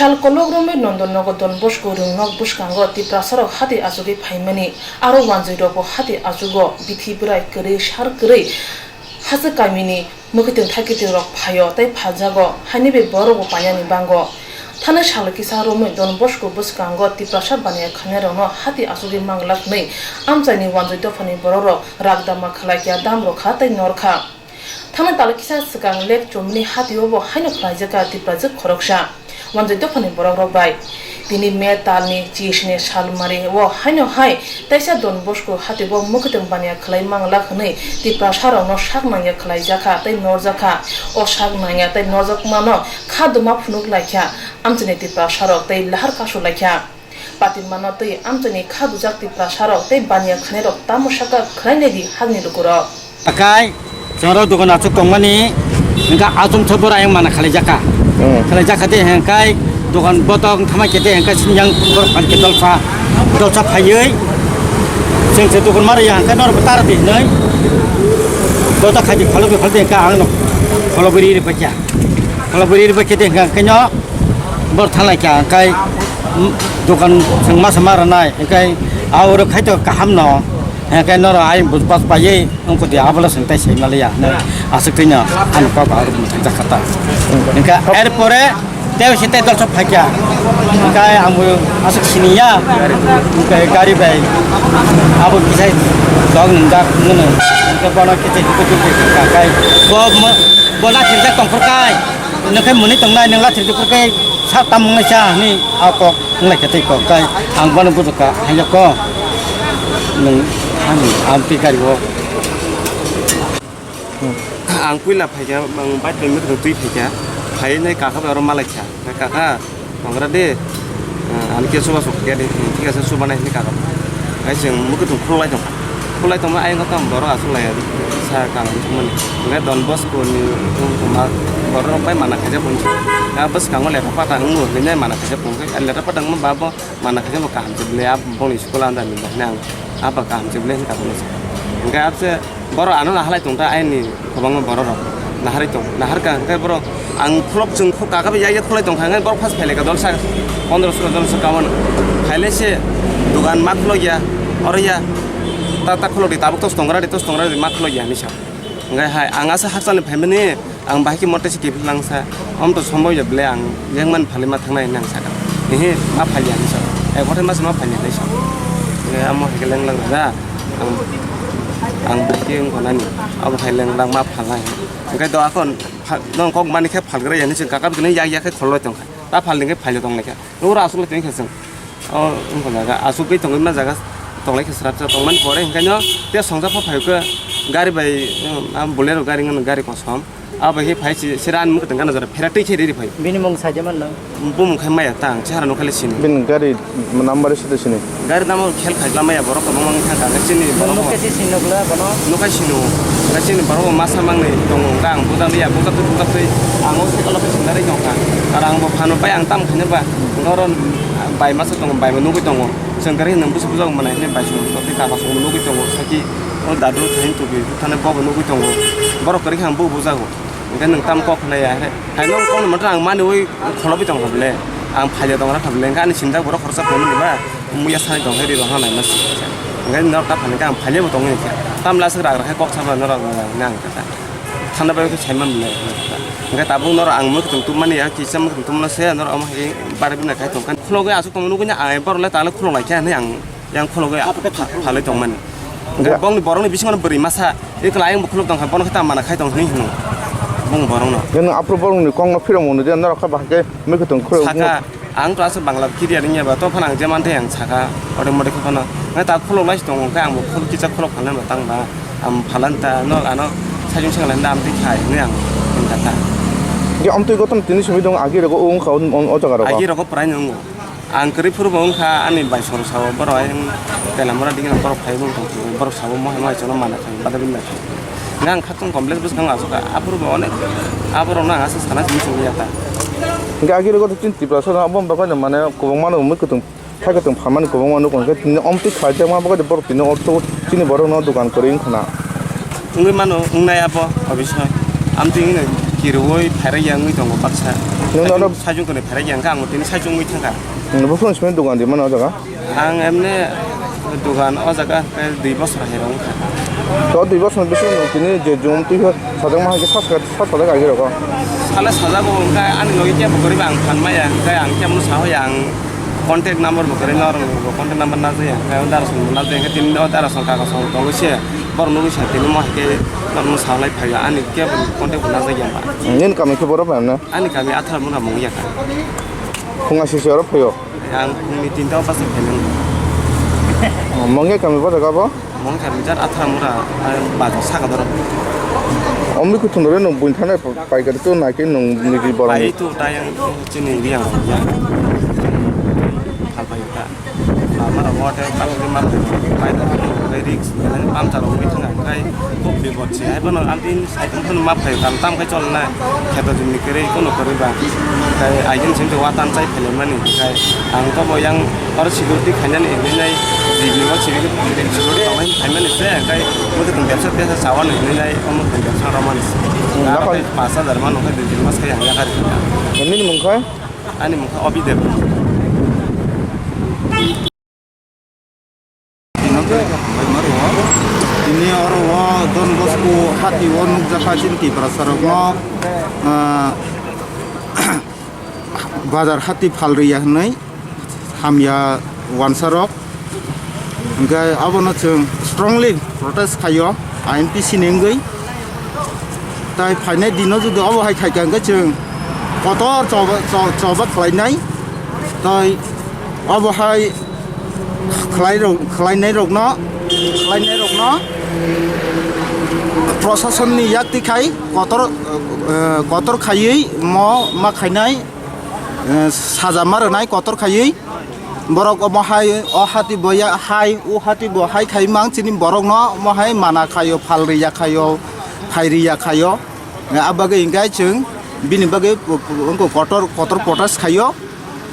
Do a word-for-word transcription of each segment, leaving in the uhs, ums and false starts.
Sal kolok romwi Nondon Nogo Don Bosco rwngnok bwskango Tiprasarok hati achugwi phaimani, aro wanjwi rokbo hati achugo, bithi bwrai kwrwi sar kwrwi hachwk kamini mwkhwtwng thakiting rok phaio tei phaljago, haini bai borokbo painani bango. Thani sal kisa romwi Don Bosco bwskango Tiprasa baniya khanairokno hati achugwi manglak hwnwi amchaini wanjwi dophani borokrok ragdama khwlaikha, dam rwkha tei norkha. Thangna tal kisa swkang lek chomni hatio bo haino khlaijak kha Tiprajwk khoroksa. Wanjwi dophani borokrok bai. Tini May talni chisni salmari o haino hai teisa Don Bosco hatio bo mwkhwtwng baniya khwlai mangla hwnwi Tiprasarokno sak nangya khwlaijak kha tei norjak kha. O sak nangya tei norjakmano kha duma phunuk laikha amchaini Tiprasarok tei lahar kasu laikha. Patimano tei amchaini kha dujak Tiprasarok tei baniya khwlairok tamo saka khwlainai di hakni lukurok. Akai, chwng rok dogan achuk tongmani, hwnkha achum thobor ayang mana khalaijak kha. Hmm. Khalaijak kha tei hwnkhe dogan botok thama khe tei hwnkhe sini yang borok phan khe dolsa, dolsa phaiwi. Chwng se dogan mari yang hwnkhe norok bo tara di hinwi. Botok khai di phalok di phalok di hwnkhe ang no phalok biri ri paikha. Phalok biri ri paikha tei hwnkhe no. Bor thalai kha, hwnkhe, mm, dokan chwng masa ma rwnai, hwnkhe, a oro khai to kaham no, hwnkhe, noro ayang bujbas paiwi wngkha di, abono chwng tai sai maliya, hwnwi aswk twi no, ani kok aro mwthangjakha ta. Hwnkhe, er pore, tei se tei dolsok phaikha, hwnkhe, ang bo aswk siniya, hwnkhe, gari bai, abo kisai dog nwngjak, hwnwi, hwnkhe, bono kichai, kichai, kichai, kichai, bo, bo nathirjak tongphuru kai. Nokhe mwnwi tongnai, nwng lathir jukor khe sak tam wngnai sa hwnwi a kok wnglai khe tei kok kai ang bono bujukha, hai kok nwng ani amtwi gari o. Ang puila phaikha, ang bike bai mwkhwtwng twi phaikha, phaiwi nai kaka bai oro malaikha, kaka tongra de. Ah, ani khe chuba chuk khe de, thik ase, chuba nai hinwi kagam. Hai chwng mwkhwtwng khulai tong. Khulai tongma ayang tong borok achuk lai sa kang thumani. Hwnkhe Don Bosco ni wngkha borok rok bai mana khaijak bo. Ah, bwskango letha pata wngo hinwi mana khaijak bo. Letha pata wngma ba bo mana khaijak bo kaham se bwle, ah, bongni school under ni bo hinwi ang ah ba kaham se bwle hinwi kagam se. Hwnkhe abse Borok ano naharlai tong ta, aini kwbangma borok rok naharwi tong, naharkha hwnkhe borok ang khulok chwng kaka bai yak yak khulai tongkha, hwnkhe borok first phailai kha dolsa pondro solo jon se kawan phailai se dogan ma khulok ya, oro ya ta ta khulok di, tabuk tos tongra di, tos tongra di ma khulok ya hinwi sa. Hwnkhe hai ang asa hakchalni phaimani. Ang bahai khe mote se kiphil lang sa, omo to somoi ya ble ang lengmani phalwi ma thangnai hinwi ang sakha. Ehe, ma phalya hinwi sa, ek hothai masa ma phalya hinwi sa. Nge amo hai khe leng lang da, ang, ang bahai khe wng kha nani, abo hai leng lang ma phalnai. Hwnkhe do akon pha-, nong kok mani khe phalgra ya hinwi se kaka bwkhe nw yak yak khe kholoi tongkha. Ta phalni khe phalya tonglaikha. Ura aswk le tongkha chwng. O wngkha jaga aswk twi tongwi ma jaga tonglai khe srapsa tongmani pore hwnkhe no tei songja pha phai khe gari bai, um, Bolero gari wngkha gari kosom. Abo khe phai se, sera ani mwkhwtwng gana jora phera twi khe riri phai. Bini mung saija man no? Bumung khai maya ta ang chehara no khali sini. Bini gari number se sini. Gari number khel khai la maya borok kwbangma wngkha kha chini borok. Nokha sini nokla bono? Nokha sini. Kha chini borok masa mangnwi tongo wngkha ang buja liya buja twi buja twi ang o cycle o khe sindari tongkha. Aro ang bo phano pai ang tam khaina ba. Oro bai masa tongo, bai bo nugwi tongo. Chwng kwrwi hwnwi bwswk bwswk mwnai hwnwi bai song twi kaka song nugwi tongo. Saki o dadu thani tubi thani bobo nugwi tongo. Borok kwrwi khe ang bo bujago. Hwnkhe nwng tamo kok khnaya? Hai nwng kokni motor ang maniwi kholopi tongkha bwle. Ang phaile tongra kha bwle. Hwnkhe ani sinjak borok khoroksa phone ni ba muya sani tongkhe ri rokha naima se. Hwnkhe norok ta phani khe ang phaile bo tongwi khe. Tamla aswk ragra khe kok sabo norok hwnwi ang khe ta. Thanda bai khe saiman bwle. Hwnkhe tabuk norok ang mwkhwtwng tubmani ya kisa mwkhwtwng tubmano se norok omo hai barwi bwna khai tongkha. Khulogwi aswk tongma nukgwi ang borok le tala khulok lai khe hinwi ang yang khulogwi phalwi tongmani. Hwnkhe bongni borokni bisingo bwrwi masa. Ekla ayang bo khuluk tongkha, bono khe ta mana khai tong hinwi hino. Bung borokno. Yang aphuru borokni kokno phirok mwnwi de, norok khe bahai khe mwkhwtwng khuluk. Saka, ang to aswk Bangla clear wngya ba, to phano ang je manthe ang saka, ode mode khe phano. Nang ta khuluk lai tongo, khe ang bo khuluk kisa khuluk phalna ba tang ba, ang phalan ta, no, ano, sajung sengla da, amtwi khai, hinwi ang wngkha ta. Ge amtwi gotom tini simi dong, agi rogo wngkha o, o jaga rogo. Agi rogo prai nwngo. Ang kwrwi phuru bo wngkha ani bai soro sao borok ayang Telamura digi borok phai wng tong borok sao mohai mohai chwngno mana thang bada bini nang khatung complex bwskango aswk aphuru bo onek aborokno ang aswk sana simi simi ya ta. Hingke agi rogo tin Tripura soro abo bagwi mane kwbangma no mui kwtung thai kwtung phalmani kwbangma nukgo hingke tini omtwi khlaijakma bagwi borok tini ortho chini borokno dogan kwrwi wngkhana. Wngwi mano wngnai abo obisoi amtwi wngno Kirui phairai yang wngwi tongo baksa. Nwng Sajung, ano sajung kone phairai yang kha, ang tini sajung wngwi thangkha. Nwng buphang simi dogan di mano o jaga? Ang emne dogan o jaga khe dui bosor hai rok wngkha. To dui bosor bisingo nwng tini je jum twi sajak ma hai khe sa sa sa sajak agi rok. Sale sajak bo wngkha ani logi kebo goriba ang phan maya, hwnkhe ang kebo no sahoya ang contact number bo kwrwi norok bo contact number najaya, hwnkhe o dara song bo najaya, hwnkhe tini o dara song kaga song tongo se borok nugwi sa tini mo hai khe norok no salai phaiya ani kebo contact bo najaya ba. Nini kami khe borok bai na? Ani kami Athra mura mung ya kha. Phunga sisi oro phaio? Ang phungni tinta o basa phainai. Oh, mungya kami bo jaga bo? Mungya kami jar Athra mura, ah, bazar saka doro. Omni kuthung dore nung buin thanai paikari to nai khe nung nigi borok. Pai tu tayang chini riang. Alpai ta. Lama rok o tei tabuk ni map bai da bai risk nang pam charo wi thang kai khub bipot se hai bono antin side phano map khai tam tam khai chol na kheto jumni kwrwi kono kwrwi ba kai aigin sing wa tan chai phele mani kai ang to bo yang oro security khainani hinwi nai jibni bo security tongnai phaimani se kai mothe tong bersa tesa chawan hinwi nai omo tong bersa romani se. Nokol- Pas hajar mano khai dui tin mas khai haya kari. Nini mung khai? Ani mung kha Obi Debra. Tini oro o Don Bosco hati o nukjakha chini Tiprasa rokno, ah, bazar hati phalriya hinwi hamya wansarok. Hwnkhe abono chwng strongly protest khaio I N P C ni wngwi. Tai phainai dino jodi obo hai khaikha hwnkhe chwng kotor choba, cho-, choba khlainai. Tai obo hai khlai rok, khlainai rokno, khlainai rokno prosasonni yak twi khai kotor, eh, kotor khaiwi mo ma khainai, eh, saja ma rwnai kotor khaiwi. Borok omo hai o hati bo ya hai o hati bo hai khai mang chini borok no omo hai mana khaio, phalri ya khaio, phairi ya khaio. Eh, a bagwi hwnkhe chwng bini bagwi po-, po-, wngkha kotor, kotor protest khaio.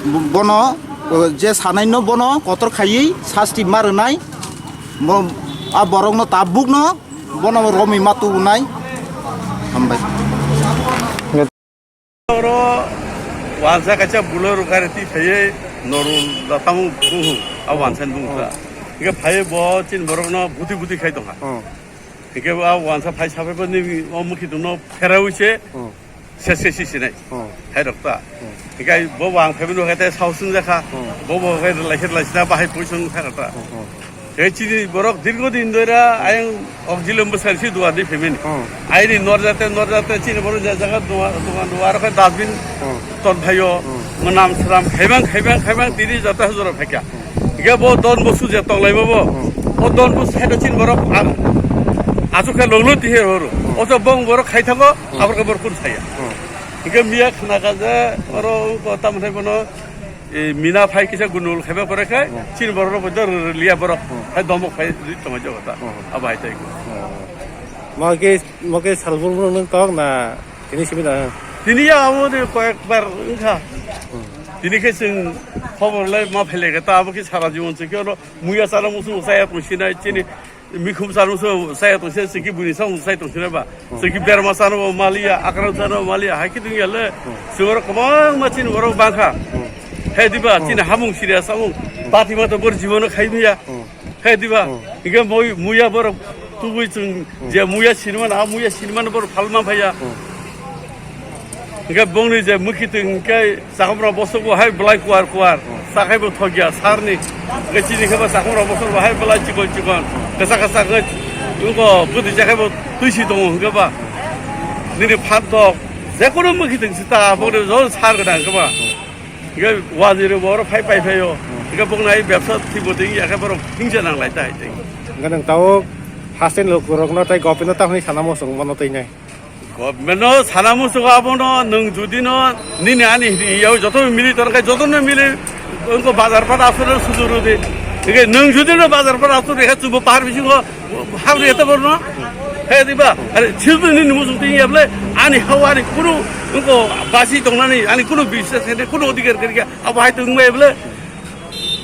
Bo-, bono, eh, je sanai no bono kotor khaiwi sasti ma rwnai. Bo, a borok no tabuk no bono romwi ma tubunai. Hambai. Oro wansa kaisa Bolero gari twi phaiwi norun da tamung buhu, a wansa ni buhu ta. Hingke phaiwi bo chini borok no buti buti khai tongkha. Hmm. Hingke bo a wansa phai sabai bo nini o mukhi tongno pherawi se Hmm. ses se si sinai. Hmm. Hai rok ta. Hmm. Hingke bo wang phaiwi no khe te sausung jakha. Hmm. Bo bo khe lai khe lai sina bahai poison khai rok ta. Hmm, hmm. Tei chini borok dirgo din dora ayang oxygen bwsari si duar di phaimani. Hmm. Aini norjate, norjate chini borok je jaga duar, duar, duar khe dustbin Hmm. ton phaio, Hmm. mwnam swnam khaibang, khaibang, khaibang tini jata hajora phaikha. Hmm. Hingke bo Don Bosco je tonglaima bo, Hmm. o Don Bosco side o chini borok a-, achuk khe longlo tihe horo. Hmm. O to bong borok khai thango, Hmm. abor khe borok kun saya. Hmm. Hingke miya khna kha je oro ko tam thai bono, e, mina phai kisa gundul khaiba pore khai, Hmm. chini borok rok bo dor liya borok, Hmm. hai domok phai ri tongma jago ta. Hmm. Abo hai tai ko. Hmm. Mo ke, mo ke salbur mo nang tong na, tini simi na. Tini ya abo de koyek bar wngkha. Hmm. Tini khe chwng khobor lai ma phele khe ta abo khe sara jibon se khe oro muya chana musu saya tong sinai chini Mikhum sano se saya tong se, siki buni sano sai tong se ba. Hmm. Siki berma sano bo maliya, akran sano bo maliya, hai ki dunya le. Hmm. Siboro kwbangma chini borok bangkha. Hmm. He diba, Hmm. chini hamung siriya samung. Hmm. Bati mata bor jibono khai miya. Hmm. He diba, Hmm. hingke moi, muya borok tubui chwng Hmm. je muya sinimano, a muya sinimano borok phalma phaiya. Hmm. Hingke bongni je mukhitung hingke chakhumrok bosok bo hai belai kuar kuar, Hmm. chakhai bo thokya sarni. Hingke chini khe bo chakhumrok bosok bo hai belai chikon chikon, kesa kesa hingke wngko bwtwi chakhai bo twi si tongo hingke ba. Nini phan tok, jekono mukhitung sita bongni jo sar gwnang hingke ba. Hingke waziri bo oro phai pai phaio. Hingke bongni ai bebsa thibo twi ya khe borok hingsa nang lai ta hai twi. Hingke nang tao haste ni lukurokno tei government no tamo hinwi sana muchung mano twi nai. Government no sana muchungo abono nwng judi no nini ani hini yao joto mili tor khe joto no mili wngko bazar pat asur sujuru di. Hingke nwng judi no bazar pat asur khe chubo pahar bisingo habri eto borno. He diba? Are children ni muchung tin yable ani hawani kunu wngko basi tongnani ani kunu biswas kene kunu odhikar kene abo hai tong mai ble.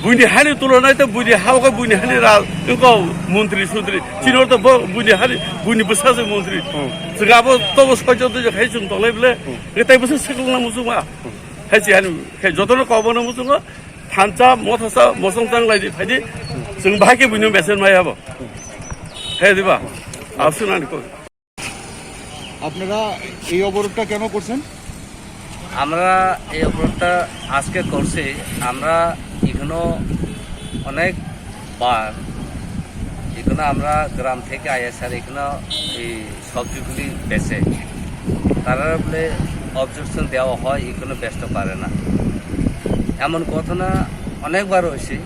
Buini hani tulonai to buini hao khe buini hani ra, wngkha montri sotri. Chini to bo buini hani, buini bwsa se montri. Hmm. Chwng abo tobo soijo toijo khai chwng tonglai bole. Hmm. Khe tai bwsa swkang na muchungma. Hmm. Hai si hani, khai jotono kobono muchungo. Thansa, mothasa, mosong chang lai di, phai di. Chwng bahai khe buino mesen mai abo. Hai diba? Aswk nani ko. আপনারা এই অবরোধটা কেন করছেন? আমরা এই অবরোধটা আজকে করছি। আমরা এখানো অনেকবার এখানো আমরা গ্রাম থেকে আইএসআর এখানো এই সবজিগুলি বেচে, তারা বলে অবজেকশন দেওয়া হয়, এখানো বেচতে পারে না। এমন ঘটনা অনেকবার হয়েছে,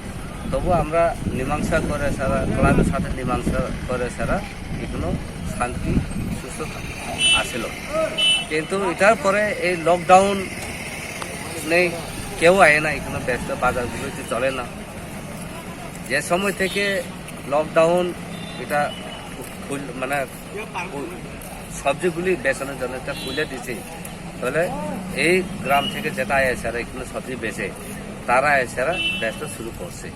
তবু আমরা মীমাংসা করে ছাড়া, ক্লাবের সাথে মীমাংসা করে ছাড়া এখনো শান্তি সুস্থ আসিল। কিন্তু এটার পরে এই লকডাউন নেই, কেউ আয় না, এখানে ব্যস্ত, বাজারগুলো তো চলে না। যে সময় থেকে লকডাউন এটা খুল-, মানে সবজিগুলি বেচানোর জন্য একটা খুলে দিয়েছে, তাহলে এই গ্রাম থেকে যেটা আয় এছাড়া এখানে সবজি বেচে, তারা এছাড়া ব্যস্ত শুরু করছে।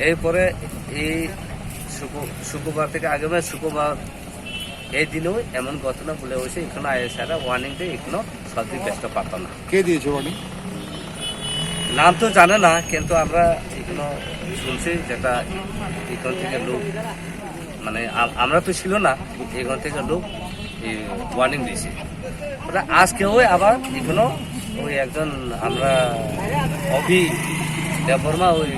এরপরে এই শুক্র-, শুক্রবার থেকে, আগামী শুক্রবার এই দিনেও এমন ঘটনা বলে হয়েছে, এখানে আয় এছাড়া ওয়ার্নিং দিয়ে এখানে সবজি বেচতে পারতো না। কে দিয়েছে ওয়ার্নিং? নাম তো জানে না, কিন্তু আমরা এখানে শুনছি যেটা এখান থেকে লোক, মানে আম-, আমরা তো ছিল না, এখান থেকে লোক এই ওয়ার্নিং দিয়েছে। ওটা আজকেও আবার এখানে ওই একজন আমরা অভি দেববর্মা ওই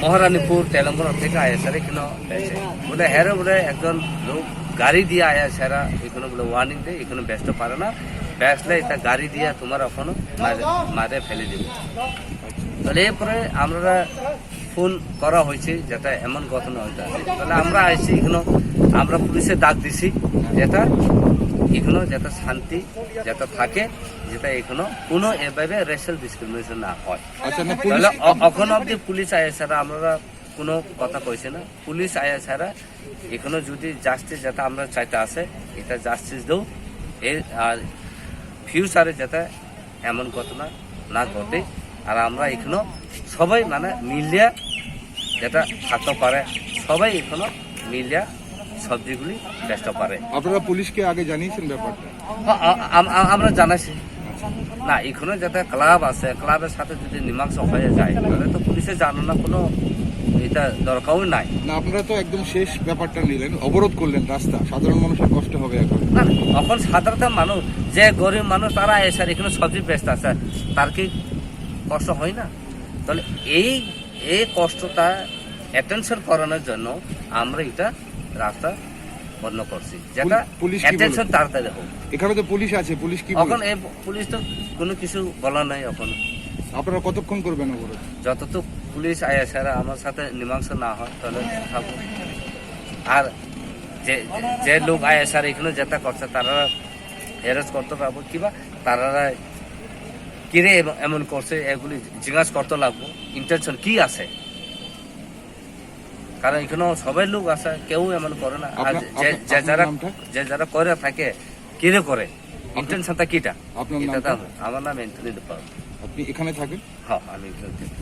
মহারানীপুর তেলেঙ্গানা থেকে আয়েছে এখানে বেচে। বলে হেরে বলে একজন লোক গাড়ি দিয়ে আয়া সেরা এখানে বলে ওয়ার্নিং দেয়, এখানে বেচতে পারে না, বেচলে এটা গাড়ি দিয়ে তোমার ওখানে মাঝে, মাঝে ফেলে দিবে। তাহলে এরপরে আমরা ফোন করা হয়েছে যেটা এমন ঘটনা হইতে আছে, তাহলে আমরা আইছি এখানে, আমরা পুলিশে ডাক দিছি যেটা এখানে যেটা শান্তি যেটা থাকে, যেটা এখানে কোনো এভাবে রেশিয়াল ডিসক্রিমিনেশন না হয়। আচ্ছা, না, পুলিশ তাহলে অ-, এখন অবধি পুলিশ আয়েছে, আমরা কোনো কথা কইছে না। পুলিশ আয়া ছাড়া এখনো যদি জাস্টিস যেটা আমরা চাইতে আছে, এটা জাস্টিস দেও। এর আর ফিউচারে যাতে এমন ঘটনা না ঘটে। আর আমরা এখনো সবাই মানে মিলিয়া যেটা থাকতে পারে, সবাই এখনো মিলিয়া সবজিগুলি বেচতে পারে। আপনারা পুলিশকে আগে জানিয়েছেন ব্যাপারটা? আ-, আ-, আম-, আ-, আমরা জানাইছি। না, এখানে যাতে ক্লাব আছে, ক্লাবের সাথে যদি মীমাংসা হয়ে যায়, তাহলে তো পুলিশে জানানো কোনো এটা দরকারও নাই। না, আপনারা তো একদম শেষ ব্যাপারটা নিলেন, অবরোধ করলেন রাস্তা, সাধারণ মানুষের কষ্ট হবে এখন। না, না, এখন সাধারণত মানুষ, যে গরিব মানুষ, তারা এসে আর এখানে সবজি বেচতে আছে, তার কি কষ্ট হয় না? তাহলে এই, এই কষ্টটা অ্যাটেনশন করানোর জন্য আমরা এটা রাস্তা বন্ধ করছি, যেটা পুল-, পুলিশ কি বলে? অ্যাটেনশন তাড়াতাড়ি হোক। এখানে তো পুলিশ আছে, পুলিশ কি বলে? এখন এই পুলিশ তো কোনো কিছু বলার নাই এখন। আপনারা কতক্ষণ করবেন অবরোধ? যতটুক পুলিশ আয়া ছাড়া আমার সাথে মীমাংসা না হয়, তাহলে থাকবো। আর যে, যে লোক আয়া ছাড়া এখানে যেটা করছে, তারা অ্যারেস্ট করতে পারবো কিবা, তারা কিরে এম-, এমন করছে, এগুলি জিজ্ঞাসা করতে লাগবো, ইন্টেনশন কি আছে। কারণ এখানে সবাই লোক আছে, কেউ এমন করে না। আর আপনার, যে, আপনার, যে আপনার যারা, নামটা? যে যারা করে থাকে, কিরে করে, আপনার, ইন্টেনশনটা কিটা? আপনার এটা নামটা? তো আমার নাম অ্যান্থনি ডিপাল। আপনি এখানে থাকেন? হ্যাঁ, আমি এখানে থাকি।